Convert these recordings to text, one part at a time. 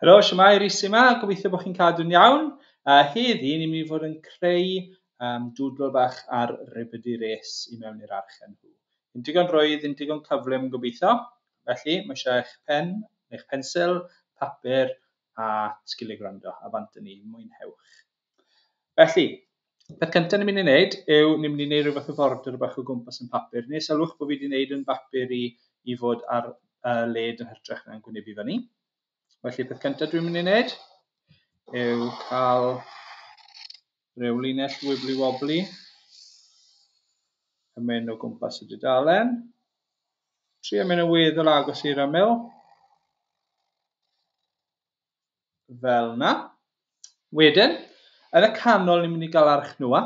Helo, siwmai, Rhys yma, gobeithio bod chi'n cadw'n iawn. Heddi, ni'n mynd i fod yn creu doodle bach ar Ribidi Race i mewn i'r archen nhw. Yn digon rwydd, yn digon cyflym gobeithio. Felly, mae eisiau eich pen, neu'ch pensil, papur a sgiliau gwrando, a bant ni, mwynhewch. Felly, peth cyntaf ni'n mynd i wneud yw ni'n mynd i wneud rhyw fath o forder bach o gwmpas yn papur ni. Sylwch bod fi wedi wneud yn bapur i fod ar led yn hytrach na'n gwynebu fyny. Felly, peth cyntaf dwi'n mynd i wneud yw cael rhyw linell wibbly wobbly yn mynd o gwmpas y dudalen. Trio mynd yn weddol agos i'r ymyl. Fel yna. Wedyn, yn y canol ni'n mynd i gael arch Noa.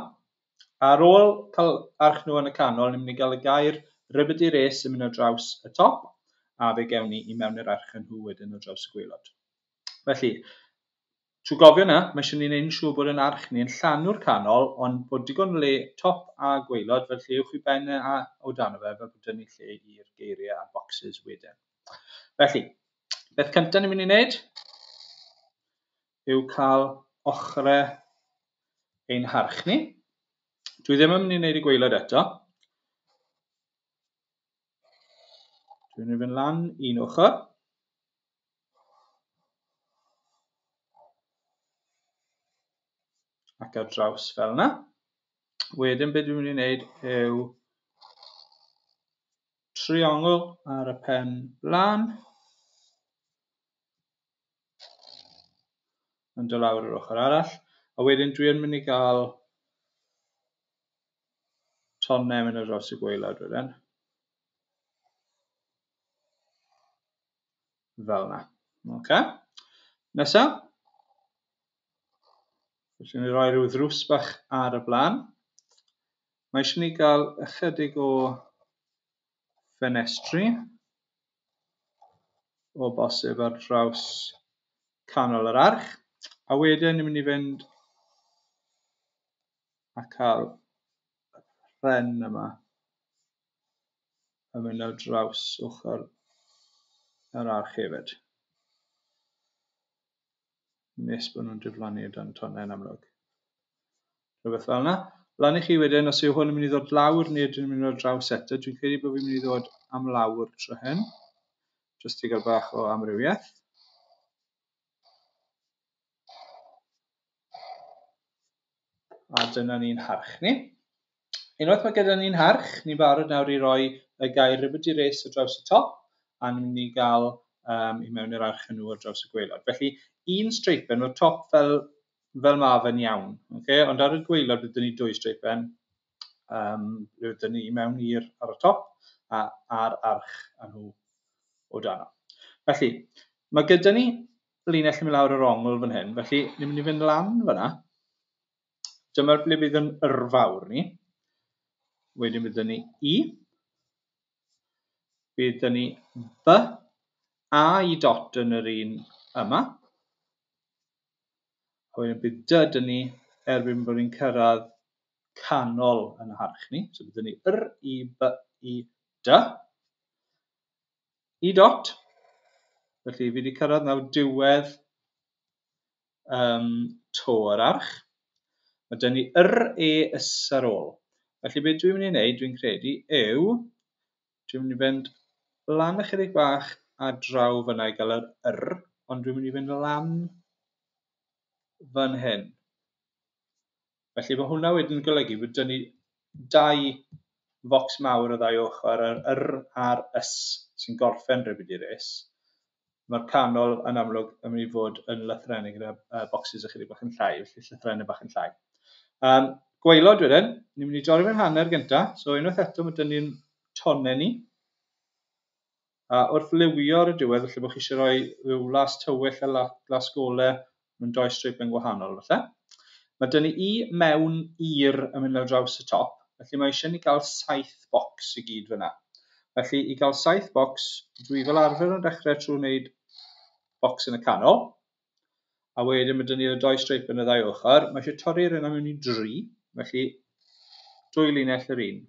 Ar ôl cael arch Noa yn y canol, ni'n mynd i gael y gair Ribidi Race yn mynd ar draws y top, a fe gewn ni i mewn i'r arch nhw wedyn ar draws y gwaelod. Felly, trwy gofio na, mae eisiau ni wneud yn siŵr bod yn arch ni yn llanw'r canol, ond bod digon o le top a gwaelod, felly ewch i ben a o dan o fe, fel bod dyn ni lle i'r geiriau a'r boxes wedyn. Felly, beth cyntaf ni'n mynd i wneud yw cael ochrau ein harch ni. Dwi ddim yn mynd i wneud y gwaelod eto. Dwi'n mynd i fynd lan un ochr. Ac ar draws fel yna. Wedyn beth dwi'n mynd i wneud yw triongl ar y pen blaen. Yn dod lawr yr ochr arall. A wedyn dwi yn mynd i gael tonnau mynd ar draws y gwaelod wedyn. Fel yna. Okay. Nesa. Felly ni roi rhyw ddrws bach ar y blaen. Mae eisiau ni gael ychydig o ffenestri o bosib ar draws canol yr arch. A wedyn ni'n mynd i fynd a cael y pren yma yn mynd ar draws ochr yr arch hefyd. Nes bod nhw'n diflannu o dan tonnau yn amlwg. Rhywbeth fel yna. Lan i chi wedyn, os yw hwn yn mynd i ddod lawr neu ydyn nhw'n mynd ar draws eto, dwi'n credu bod fi'n mynd i ddod am lawr tro hyn. Jyst i gael bach o amrywiaeth. A dyna ni'n harch ni. Unwaith mae gyda ni'n harch, ni'n barod nawr i roi y gair Ribidi Race ar draws y top, a ni'n mynd i gael i mewn i'r arch nhw ar draws y gwaelod. Felly, un streipen o'r top fel ma fe'n iawn, okay? Ond ar y gwaelod bydd ni dwy streipen, bydd ni i mewn i'r ar y top a a'r arch a nhw o dano. Felly, mae gyda ni linell yn mynd lawr yr ongl fan hyn, felly ni'n mynd i fynd lan fyna. Dyma'r ble bydd yn yrfawr ni. Wedyn bydd ni I. Bydd ni B. A i dot yn yr un yma. A wedyn bydd D dyn ni erbyn bod ni'n cyrraedd canol yn harch ni. So bydd ni R, I, B, I, D. I dot. Felly fi wedi cyrraedd nawr diwedd to yr arch. Mae dyn ni R, E, S ar ôl. Felly beth dwi'n mynd i wneud, dwi'n credu, yw dwi'n mynd i fynd lan ychydig bach a draw fyna i gael yr R, ond dwi'n mynd i fynd lan fan hyn. Felly mae hwnna wedyn yn golygu bod dyn ni dau focs mawr o ddau ochr, yr R a'r S sy'n gorffen Ribidi Race. Mae'r canol yn amlwg yn mynd i fod yn lythrennau gyda boxes ychydig bach yn llai, felly llythrennau bach yn llai. Gwaelod wedyn, ni'n mynd i dorri fe'n hanner gynta, so unwaith eto mae dyn ni'n tonnau ni. A wrth liwio ar y diwedd, felly bod chi eisiau rhoi rhyw las tywyll a las golau mewn doi streipen gwahanol falle. Mae dyn ni i mewn i'r yn mynd ar draws y top, felly mae eisiau ni gael 7 bocs i gyd fyna. Felly i gael 7 bocs, dwi fel arfer yn dechrau trwy wneud bocs yn y canol, a wedyn mae dyn ni'r doi streip yn y ddau ochr. Mae eisiau torri'r yna mewn i 3, felly 2 linell yr un.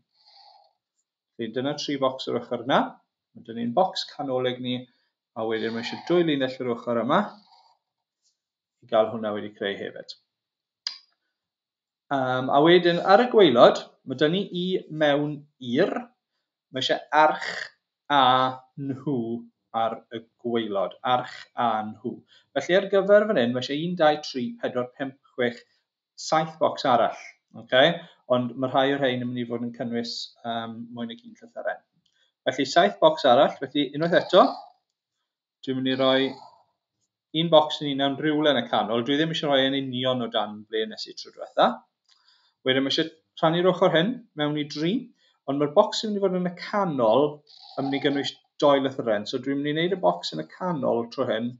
Felly dyna 3 bocs o'r ochr yna. Mae dyn ni'n bocs canolig ni, a wedyn mae eisiau 2 linell yr ochr yma. I gael hwnna wedi creu hefyd. A wedyn ar y gwaelod, mae dyn ni i mewn i'r. Mae eisiau arch a nhw ar y gwaelod. Arch a nhw. Felly ar gyfer fan hyn, mae eisiau 1, 2, 3, 4, 5, 6, 7 bocs arall. Okay? Ond mae rhai o'r rhain yn mynd i fod yn cynnwys mwy nag un llythyren. Felly 7 bocs arall. Felly unwaith eto, dwi'n mynd i roi un bocs yn un rhywle yn y canol. Dwi ddim eisiau rhoi yn union o dan ble nes i tro diwetha. Wedyn mae eisiau rhannu'r ochr hyn mewn i 3, ond mae'r bocs yn mynd i fod yn y canol yn mynd i gynnwys 2 lythyren. So dwi'n mynd i wneud y bocs yn y canol tro hyn,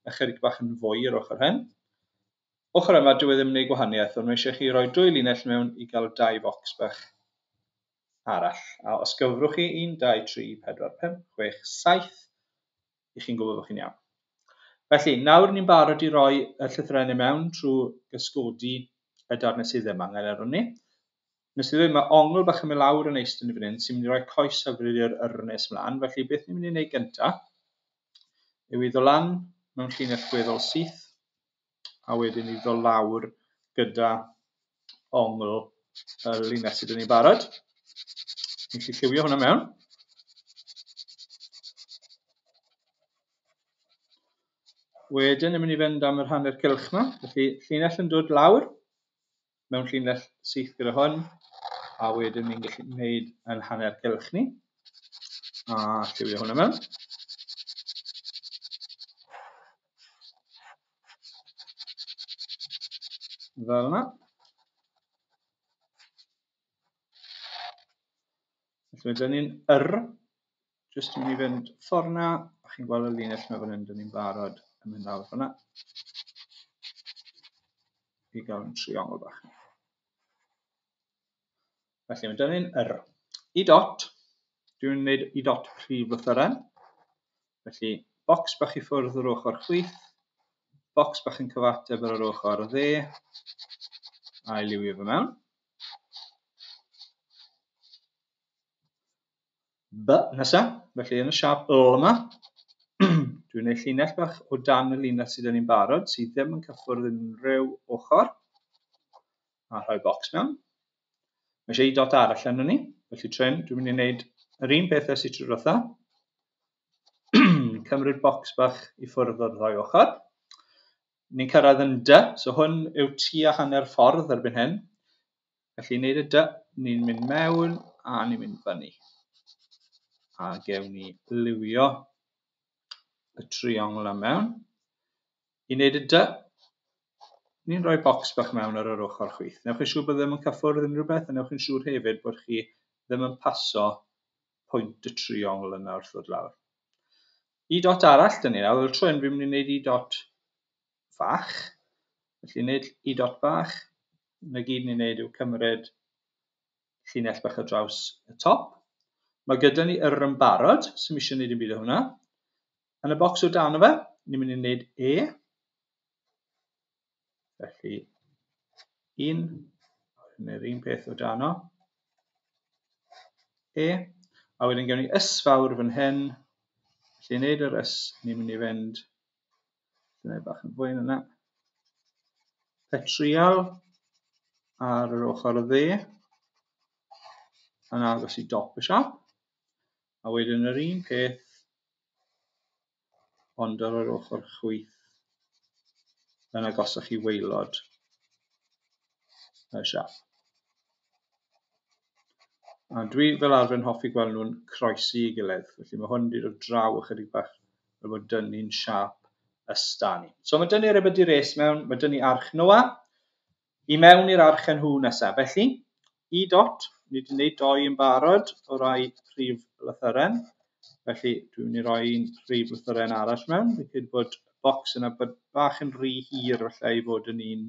ychydig bach yn fwy i'r ochr hyn. Ochr yma dyw e ddim yn gwneud gwahaniaeth, ond mae eisiau chi roi 2 linell mewn i gael 2 bocs bach arall. A os gyfrwch chi 1, 2, 3, 4, 5, 6, 7, i chi'n gwybod bod chi'n iawn. Felly, nawr ni'n barod i roi y llythrennau mewn trwy gysgodi y darnau sydd ddim angen arnon ni. Nes i ddweud, mae ongl bach yn mynd lawr yn eistedd yn fan hyn sy'n mynd i roi coes hyfryd i'r yrnes mlaen. Felly, beth ni'n mynd i wneud gyntaf yw i ddod lan mewn llinell gweddol syth a wedyn i ddod lawr gyda ongl y linell sydd yn ei barod. Ni'n gallu lliwio hwnna mewn. Wedyn, ni'n mynd i fynd am yr hanner cylch yma. Felly, llinell yn dod lawr mewn llinell syth gyda hwn, a wedyn ni'n gallu gwneud yn hanner cylch ni, a lliwio hwnna mewn. Fel yna. Felly mae dyn ni'n yr, jyst yn mynd i fynd ffordd na, a chi'n gweld y linell yma fan hyn, dyn ni'n barod yn mynd lawr fyna. I gael yn triongl bach. Felly mae dyn ni'n yr. I dot, dwi'n gwneud i dot prif lythyren. Felly, bocs bach i ffwrdd o'r ochr chwith, bocs bach yn cyfateb ar yr ochr dde, a i liwio fo mewn. B nesa, felly yn y siâp L yma, dwi'n gwneud llinell bach o dan y linell sydd yn ni'n barod, sydd ddim yn cyffwrdd unrhyw ochr, a rhoi bocs mewn. Mae eisiau i dot arall arno ni, felly tren, dwi'n mynd i wneud yr un peth ers i tro diwetha. Cymryd bocs bach i ffwrdd o'r ddau ochr. Ni'n cyrraedd yn D, so hwn yw tua hanner ffordd erbyn hyn. Felly i wneud y D, ni'n mynd mewn a ni'n mynd fyny. A gewn ni liwio y triongl yma mewn. I wneud y D, ni'n rhoi bocs bach mewn ar yr ochr chwith. Newch chi'n siŵr bod ddim yn cyffwrdd unrhyw beth, a newch chi'n siŵr hefyd bod chi ddim yn paso pwynt y triongl yna wrth ddod lawr. I dot arall dyn ni nawr, tro hyn fi'n mynd i wneud i dot fach. Felly wneud i dot bach, na gyd ni'n wneud yw cymryd llinell bach ar draws y top. Mae gyda ni yr yn barod, sy'n eisiau gwneud dim byd o hwnna. Yn y bocs o dan o fe, ni'n mynd i wneud E. Felly, un, neu'r un peth o dan o. E. A wedyn gewn ni ys fawr fan hyn. Felly, wneud yr ys, ni'n mynd i fynd Gwneud bach yn fwy na yna. Petrial ar yr ochr y dde yn agos i dop y siap. A wedyn yr un peth ond ar yr ochr chwith yn agosach i waelod y siap. A dwi fel arfer yn hoffi gweld nhw'n croesi i gilydd, felly mae hwn wedi dod draw ychydig bach fel bod dyn ni'n siap ystani. So mae dyn ni rybyd i res mewn, mae dyn ni arch Noa, i mewn i'r arch yn nhw nesaf. Felly, i dot, ni wedi gwneud doi yn barod o rai prif lythyren, felly dwi'n mynd i roi un prif lythyren arall mewn. Fi'n credu bod y bocs yna bod bach yn rhy hir falle i fod yn un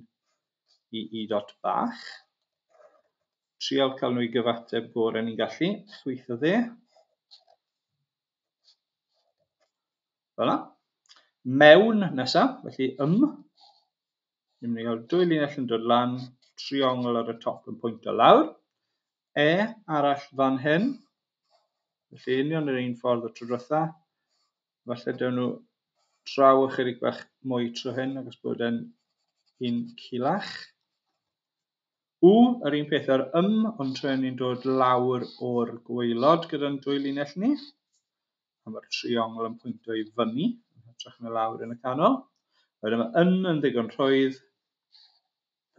i i dot bach. Trial cael nhw i gyfateb gorau ni'n gallu, chwith o dde. Fel yna. Mewn nesaf, felly ym. Ni'n mynd i gael dwy linell yn dod lan, triongl ar y top yn pwyntio lawr. E arall fan hyn. Felly union yr un ffordd o tro diwetha. Falle dewn nhw draw ychydig bach mwy tro hyn, achos bod e'n Un culach. U, yr un peth ar ym, ond tro ni'n dod lawr o'r gwaelod gyda'n dwy linell ni. A mae'r triongl yn pwyntio i fyny, yn hytrach na lawr yn y canol. Wedyn mae yn yn ddigon rhwydd,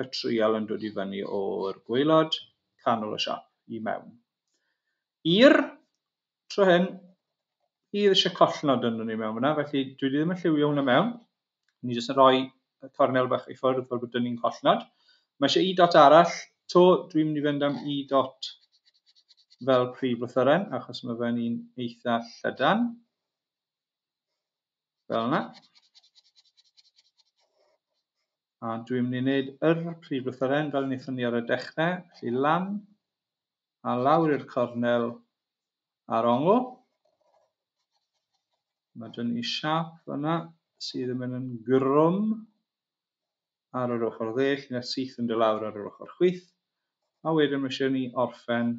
y trial yn dod i fyny o'r gwaelod, canol y siap i mewn. I'r tro hyn, i eisiau collnod yn ni mewn fyna, felly dwi ddim yn lliwio hwnna mewn. Ni jyst yn rhoi y cornel bach i ffwrdd fel bod dyn ni'n collnod. Mae eisiau i dot arall. To, dwi'n mynd i fynd am i dot fel prif lythyren, achos mae fe'n un eitha llydan. Fel yna. A dwi'n mynd i wneud yr prif lythyren fel wnaethon ni ar y dechrau. Felly lan a lawr i'r cornel a'r ongl. Mae dyn ni siap fyna sydd yn mynd yn grwm ar yr ochr dde, llinell syth yn dod lawr ar yr ochr chwith. A wedyn mae eisiau ni orffen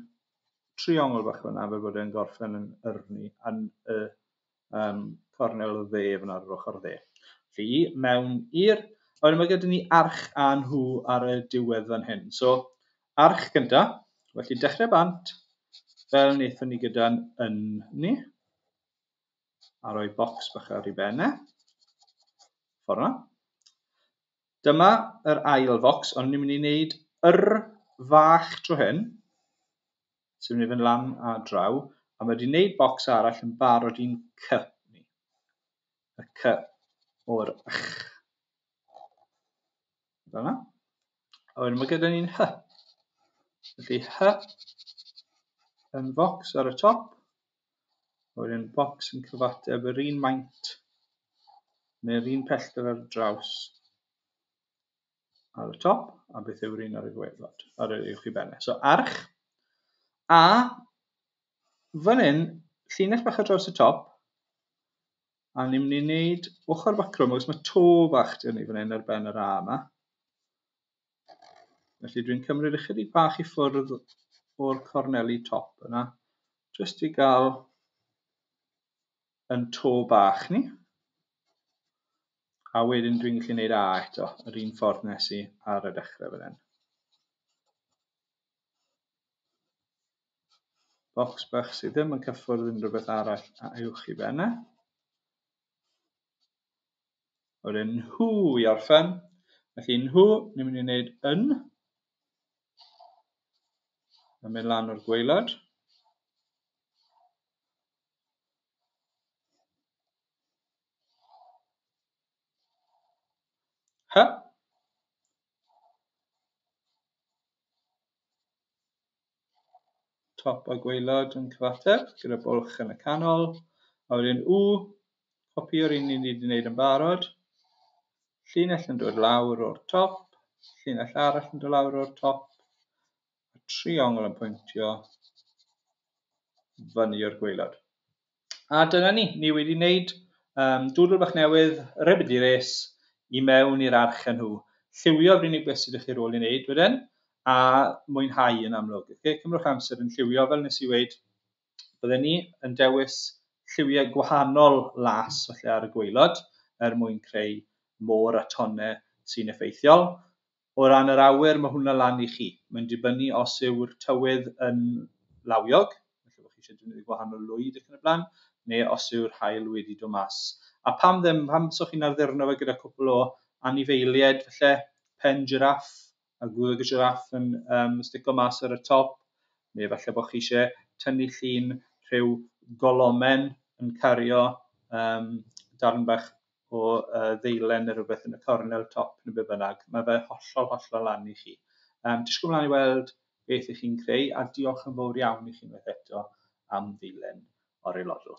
triongl bach fyna fel bod e'n gorffen yn yrni yn y cornel dde fyna ar yr ochr dde. Felly mewn i'r... A wedyn mae gyda ni arch a nhw ar y diwedd fan hyn. So, arch gynta, felly dechrau bant, fel wnaethon ni gyda'n yn ni, a rhoi bocs bach ar ei ben e. Ffordd yna. Dyma yr ail focs, ond ni'n mynd i wneud yr fach tro hyn, sy'n mynd i fynd lan a draw, a mae wedi wneud bocs arall yn barod i'n C ni. Y C o'r ch. Fel yna. A wedyn mae gyda ni'n H. Felly H yn focs ar y top. A wedyn bocs yn cyfateb yr un maint neu'r un pellter ar draws ar y top, a beth yw'r un ar y gwaelod, ar y uwch i benne. So arch, a fan hyn, llinell bach ar draws y top, a ni'n mynd i wneud ochr bacrwm, achos mae to bach dyn ni fan hyn ar ben yr A yma. Felly dwi'n cymryd ychydig bach i ffwrdd o'r corneli top yna, jyst i gael yn to bach ni. A wedyn dwi'n gallu gwneud A eto, yr un ffordd nes i ar y dechrau fan hyn. Bocs bach sydd ddim yn cyffwrdd unrhyw beth arall a uwch i ben e. Wedyn nhw i orffen. Felly nhw, ni'n mynd i wneud yn. Yn mynd lan o'r gwaelod. Hy. Top a gwaelod yn cyfateb gyda bwlch yn y canol. A wedyn U, copi o'r un ni wedi gwneud yn barod. Llinell yn dod lawr o'r top, llinell arall yn dod lawr o'r top, a triongl yn pwyntio fyny o'r gwaelod. A dyna ni, ni wedi wneud doodle bach newydd, ribidi res, i mewn i'r arch â nhw. Lliwio yw'r unig beth sydd â chi rôl i wneud wedyn, a mwynhau yn amlwg. Okay? Cymrwch amser yn lliwio, fel nes i weud, bydden ni yn dewis lliwiau gwahanol las falle ar y gwaelod er mwyn creu môr a tonnau sy'n effeithiol. O ran yr awyr, mae hwnna lan i chi. Mae'n dibynnu os yw'r tywydd yn lawiog, felly bod chi eisiau defnyddio gwahanol lwyd ac yn y blaen, neu os yw'r haul wedi dod mas. A pam ddim, pam so chi'n arddurno fe gyda cwpl o anifeiliaid, falle pen giraff a gwddwg y giraff yn stico mas ar y top, neu falle bod chi eisiau tynnu llun rhyw golomen yn cario darn bach o ddeilen neu rhywbeth yn y cornel top neu be bynnag. Mae fe hollol, hollol lan i chi. Disgwyl mlaen i weld beth ych chi'n creu, a diolch yn fawr iawn i chi unwaith eto am ddilyn Oriel Odl.